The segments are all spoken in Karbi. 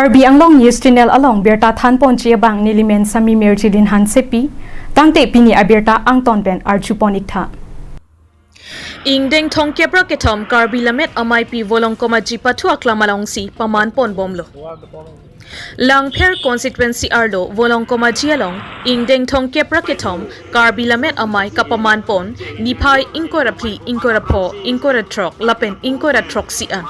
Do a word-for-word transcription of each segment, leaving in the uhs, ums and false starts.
Karbi Anglong News Channel along birta thanponji abang nelimen Sami Mirjilin Hansepi, tangte pini abirta angton pen arjupon iktha. Ingdeng thomkep ra kethom Karbi Lammet Ameipi Volongkom Aji pathu aklam alongsi pamanpon bomlo. Langpher constituency arlo Volongkom Aji along ingdeng thomkep ra kethom Karbi Lammet Amei kapamanpon niphai ingkoi ra phli, ingkoi ra pho, ingkoi ra throk lapen ingkoi ra throksi an.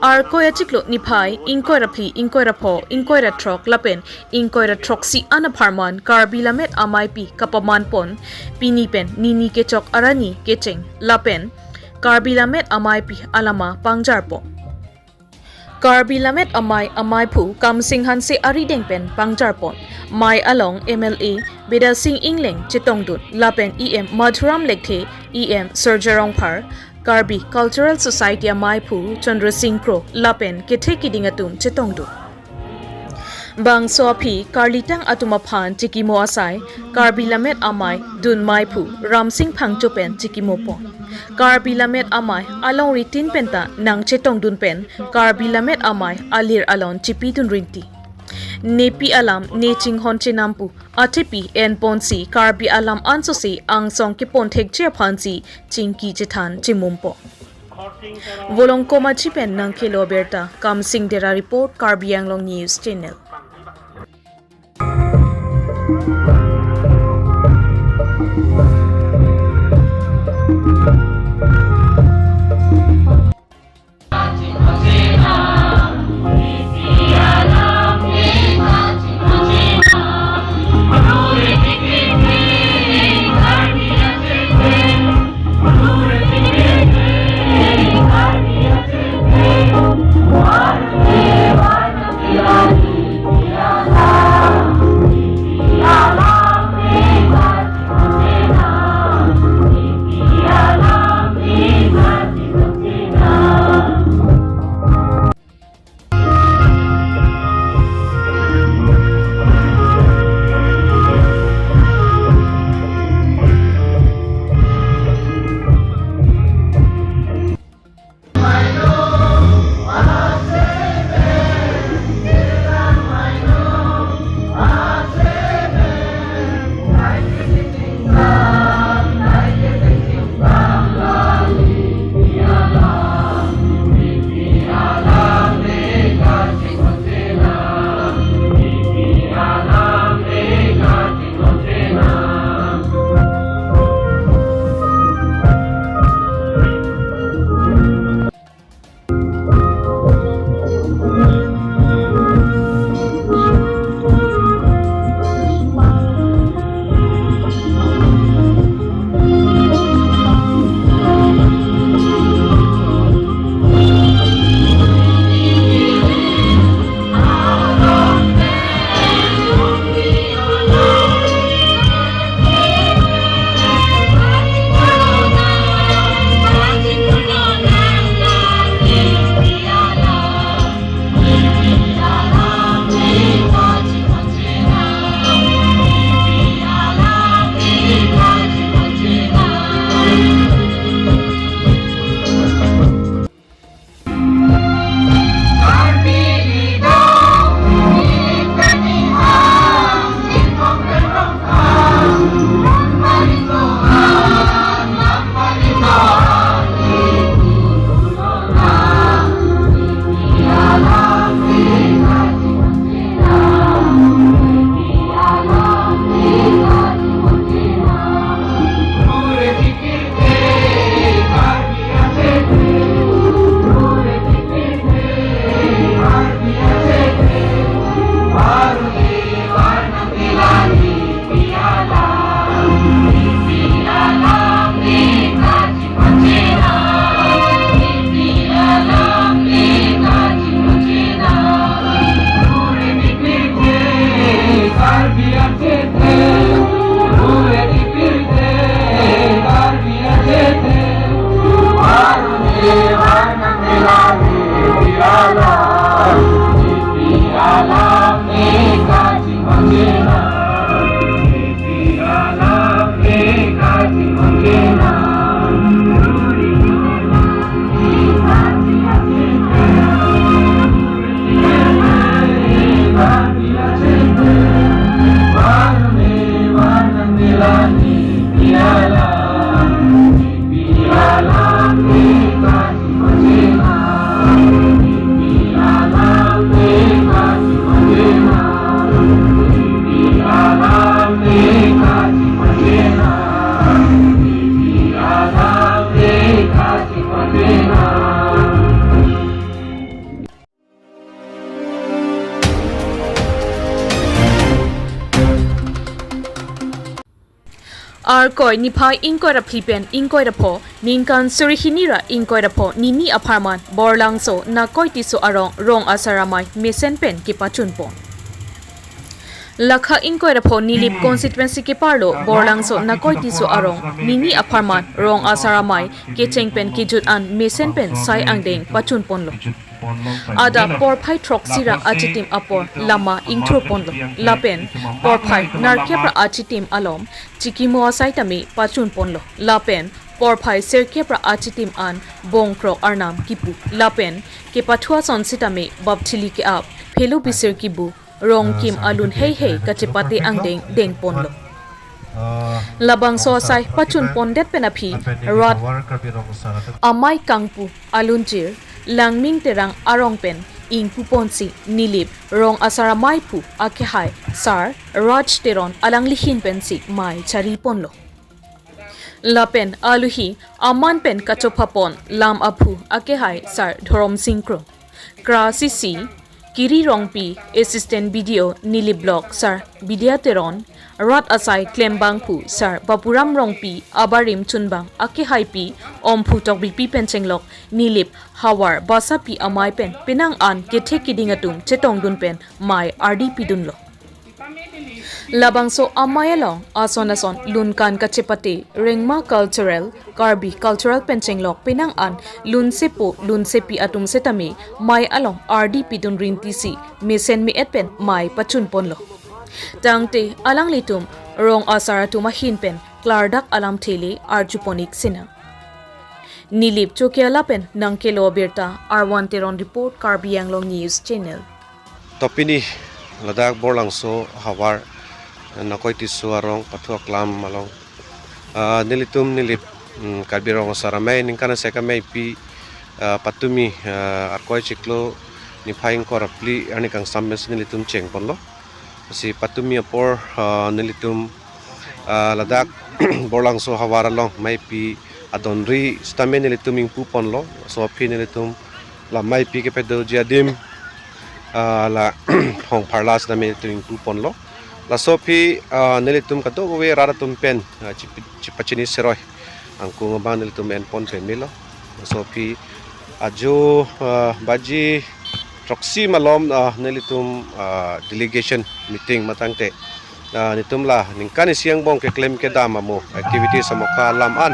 Arkoi achiklo niphai ingkoi ra phli, ingkoi ra pho, ingkoi ra throk lapen ingkoi ra throksi an apharman Karbi Lammet Ameipi kapamanpon pini pen nini kechok arni kecheng lapen Karbi Lammet Ameipi alama pangjarpon. Karbi Lammet Amei ameiphu Kamsing Hanse arideng pen pangjarpon. Mei along M L A Bidasing Engleng chetongdun lapen E M Madhuram Lekthe, E M Surjya Rongphar, Karbi Cultural Society ameiphu Chandra Sing Kro lapen kethe kiding atum chetongdun. Bangso aphi karlitang atum aphan chikimo asai Karbi Lammet Amei dunmeiphu Ramsing Phangcho pen chikimopon. Karbi Lammet Amei alongritin penta nangchetongdun pen Karbi Lammet Amei alir alon chipidun rinti. Nepi alam ne chinghon chenam pu athepi enponsi Karbi alam ansose angsong kepon thekji aphansi chingki chethan chimumpo. Volongkom Aji pen nangkelo abirta Kamsing Dera report, Karbi Anglong News Channel. Arkoi niphai ingkoi ra phli pen ingkoi ra pho, ningkan suri hini ra ingkoi ra pho nini apharman Borlangso Nakoi Tisso arong rong asar amei mesen pen kepachun pon. Lakha ingkoi ra pho Nilip constituency keparlo Borlangso Nakoi Tisso arong nini apharman rong asar amei kecheng pen kejut an mesen pen sai angdeng pachun ponlo. Adap porphai throksi ra achitim apor lama ingthur ponlo. Lapen porphai nerkep ra achitim alom chikimo asai tame pachun ponlo. Lapen porphai sirkep ra achitim an bongkrok arnam kipu. Lapen kepathu ason sitame bapthili ke-ap, phelo bisir kibu, rongkim alun heihei kachepate angdeng deng ponlo. Labangso asai pachun pondet pen aphi rat amei kangpu alunjir Langming Terang arong pen ingpu ponsi Nilip rong asar amei phu akehai Sar Raj Teron alangli ahin pensi mei chari ponlo. Lapen aluhi aman pen kachopha pon lam aphu akehai Sar Dhorom Sing Kro, Kra C C, Kiri Rongpi, Assistant B D O Nilip Block Sar Bidya Teron, rat asai klembangphu Sar Bapuram Rongpi, abarim chunbang akehaipi Omphu Tokbipi pen chenglok Nilip havar basapi amei pen penang an kethe kiding atum chetongdun pen mei ardi pidunlo. Labangso amei along ason ason lunkan kachepate Rengma Cultural, Karbi Cultural pen chenglok penang an lunsepo lunsepi atum setame mei along ardi pidun rinti si mesen me-et pen mei pachun ponlo. Tangte alanglitum rong asar atum ahin pen klardak alamthe le arju pon-ik sinang. Nilip Chokiala pen nangkelo abirta, Arwan Teron report, Karbi Anglong News Channel. To pini ladak Borlangso havar Nakoi Tisso arong pathu aklam along, ah, nelitum Nilip, mm, Karbi Rong Asar Amei ningkan asek ameipi, ah, patumi, ah, Arkoi chiklo niphai ingkoi ra phli arni kangsam pensi nelitum cheng ponlo. Si patumi apor, ah, nelitum, ah, ladak Borlangso havar along ameipi adonri sitame nelitum ingpu ponlo. Laso aphi nelitum la ameipi kepadoji adim, ah, la hong pharla sitame nelitum ingpu ponlo. Laso aphi, ah, nelitum kadokave rat atum pen, ah, chipi-, chipachini seroi angkung abang nelitum en pon pemelo. Laso aphi ajo, ah, baji throksi malom, ah, nelitum, ah, delegation meeting matangte, ah, nelitum la ningkan isi angbong keklem kedam amo activities amo ka alam an,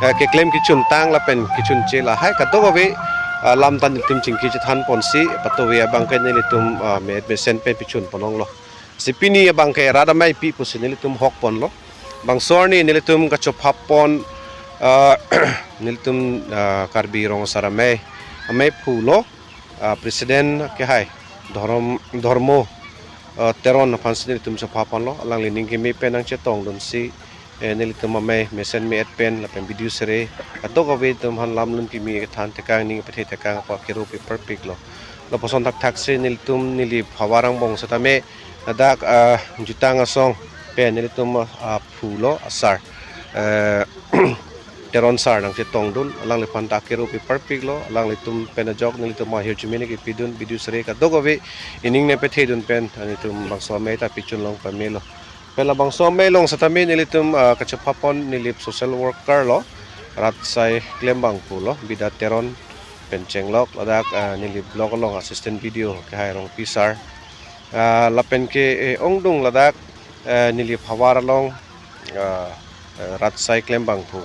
eh, keklem kechuntang lapen kechunche lahai kadokave, ah, alam ta nelitum chingki chethan ponsi patumi abangke nelitum, ah, me-et mesen pen pachun ponlonglo. Si pini abangke rat ameipi pusi nelitum hok ponlo. Bangso arni nelitum kachopha pon, ah, nelitum, ah, Karbi Rong Asar Amei, amei phulo, ah, President kehai Dhorom, Dhormo, ah, Teron aphansi nelitum chopha ponlo. Alangli ning keme pen nangchetongdunsi, eh, nelitum amei mesen me-et pen lapen video sere kadokave atum aphan lam lun kimi kethan tekang ning pathe tekang apa kero paper pik lo. Lapuson thakthak si nelitum Nilip havar angbong setame ladak, ah, jutang asong pen nelitum, ah, phulo asar, eh, Teron sar nangchetongdun, alangliphan ta kero paper pik lo, alanglitum pen ajok nelitum ahirjume nangkipidun, video sere kadokave ining nangpethedun pen nelitum bangso amei ta pachun long pamelo. Pen labangso amei along setame nelitum, ah, kachopha pon Nilip social worker lo, rat asai klembangphu lo, Bidya Teron pen chenglok, ladak, ah, Nilip block along assistant B D O kehai Rongpi sar. Ah, lapen ke, eh, ongdung ladak, eh, Nilip havar along, ah, eh, rat asai klembangphu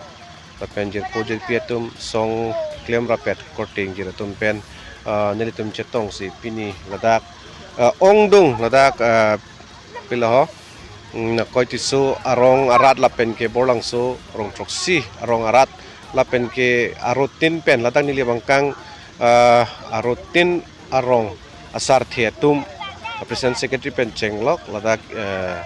lapen jirpo jirpi atum, song klem rapet korte ingjir atum pen, ah, nelitum chetongsi pini ladak, ah, ongdung ladak, ah, pilo ho, mm, Nakoi Tisso arong arat lapen ke Borlangso rong throksi arong arat lapen ke arutin pen ladak Nilip angkang, ah, arutin arong asarthe atum, President Secretary pen chenglok ladak, eh,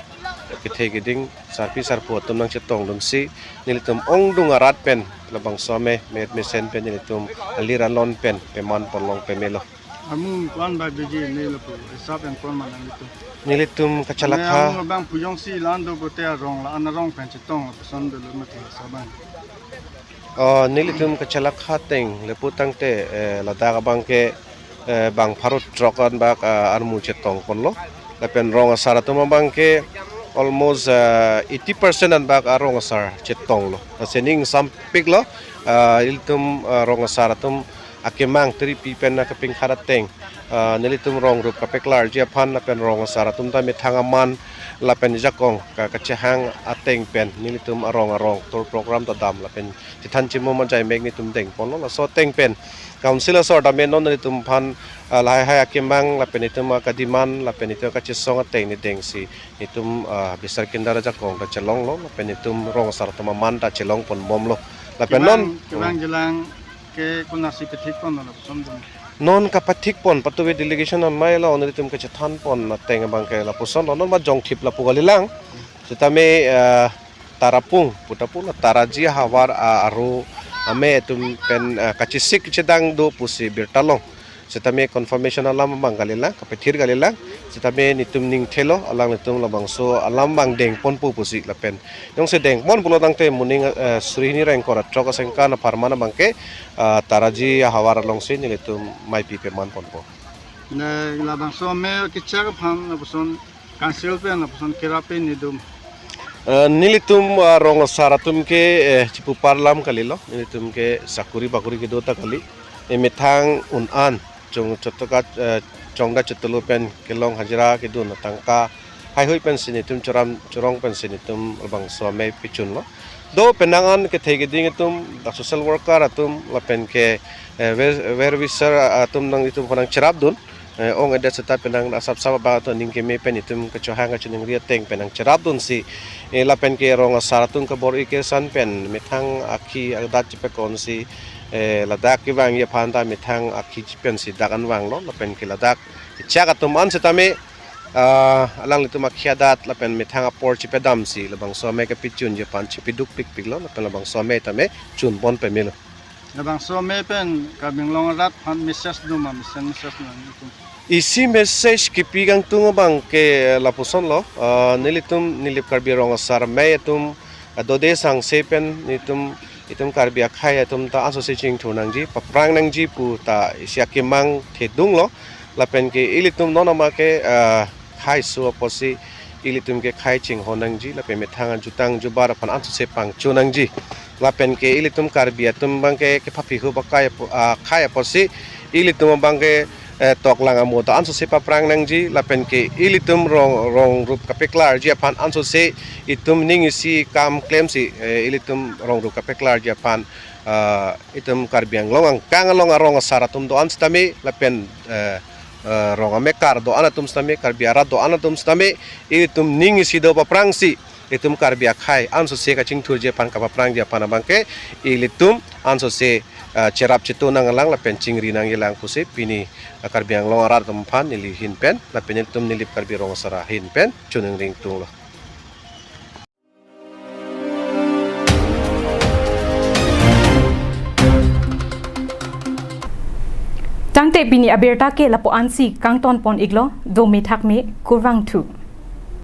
kethe keding sarpi sarpo atum nangchetongdunsi nelitum ongdung arat pen labangso amei me-et mesen pen nelitum alir alon pen peman ponlong pamelo. Amu kwan ba beji ne lapu, hisap en pon ma nanglitum. Nelitum kachelakha. Ne amu bang pujongsi la-an do pote arong la-an arong pen chetong lapuson dolo mati hisap an. Oh, nelitum kachelakha ateng lapu tangte, eh, ladak abangke, eh, bang pharo throk an bak, ah, armu chetong ponlo. Lapen rong asar atum abangke, Almost uh, eighty percent anbak arong asar chetonglo. Lasi ning sampiklo, uh, ilitum uh, rong asar atum akemang tiri pi pen na kepingkhat ateng, uh, nelitum rong rup kapeklarji aphan lapen rong asar atum ta methang aman lapen jakong ka kachehang ateng pen nelitum arong arong tour program ta dam lapen chethan chimum ajai mek nelitum dengponlo. Laso ateng pen council asor dam non nelitum aphan uh, lahai hai akemang lapen itum akadiman lapen itum kachesong ateng ni dengsi itum uh, bisar kindar ajakong ta chelonglo lapen itum rong asar atum aman ta chelongponbomlo. Lapen non kevang, kevang jelang ke konatsi pathikponlo lapuson dun? Non kapathikpon, patuve delegation an mailo, nelitum kachethanpon ateng abangke lapusonlo, non ma jongthip lapu kalilang. Sitame uh, Tarapung puta pulo, Taraji ahavar a, aro amei atum pen uh, kachesik chedang do pusi birta long. Sitame confirmation alam abang kalilang, kapethir kalilang. Sitame nelitum ning thelo, alanglitum labangso alam abang dengponpo pusi lapen jongsi dengpon pulo tangte moning uh, suri hini rengkor atrok asengkan apharman abangke uh, Taraji ahavar alongsi nelitum maipi pemanponpo. Ne labangso amei kechak aphan lapuson council pen lapuson kerap pen nidum? Uh, nelitum uh, rong asar atum ke uh, chipuparlam kalilo, nelitum ke sakuri bakuri kedo ta kali. Emethang un-an chong chotoka uh, chongda chotolo pen kelong hajira kedun atangka haihui pensi nelitum choram chorong pensi nelitum labangso amei pichunlo. Do penang an kethe keding atum, the social worker atum lapen ke uh, well, well wisher atum nanglitum aphan nangcherapdun. Eh, ong edet seta penang asap sap abang atum ning keme pen itum kachohang kachiningri ateng pen nangcherapdunsi, eh, lapen ke rong asar atum kabor-i kesan pen methang akhi adat chipekonsi, eh, ladak kevangji aphan ta methang akhi chipensi dak an vanglo lapen ke ladak kechak atum an sitame ah, alanglitum akhi adat lapen methang apor chipedamsi labangso amei kapichunji aphan chipiduk pikpiklo lapen labangso amei tame chunpon pemelo. Labangso amei pen Karbi Anglong arat aphan message dum ma, mesen message dum itum? Isi message kipi kangtung abangke lapusonlo, ah, nelitum Nilip Karbi Rong Asar amei atum, ah, dode sangse pen nelitum itum Karbi akhei atum ta ansose chingthur nangji, paprang nangji pu ta isi akemang thedunglo. Lapen ke ilitum non ama ke ah, khei so apotsi ilitum ke khei chinghon nangji lapen methang ajutang jubar aphan ansose pangcho nangji. Lapen ke ilitum Karbi atum abangke kephapihu bakai apo- ah, khei apotsi ilitum abangke eh, toklang amo ta ansose paprang nangji lapen ke ilitum rong rong rup kapeklarji aphan ansose itum ning isi kam klemsi eh, ilitum rong rup kapeklarji aphan ah, itum Karbi Anglong angkang along arong asar atum do-an sitame lapen eh, eh, rong amekar do-an atum sitame, Karbi arat do-an atum sitame, itum ning isi do paprangsi itum Karbi akhei ansose kachingthurji aphan kapaprangji aphan abangke ilitum ansose eh, cherap chetu nanglang lapen chingri nangjilang pusi pini eh, Karbi Anglong arat atum aphan neli ahin pen lapen itum Nilip Karbi Rong Asar ahin pen choningri ingtunglo. Tangte pini abirta ke lapu-ansi kangtonpon iklo, dome thakme, kurvangthu.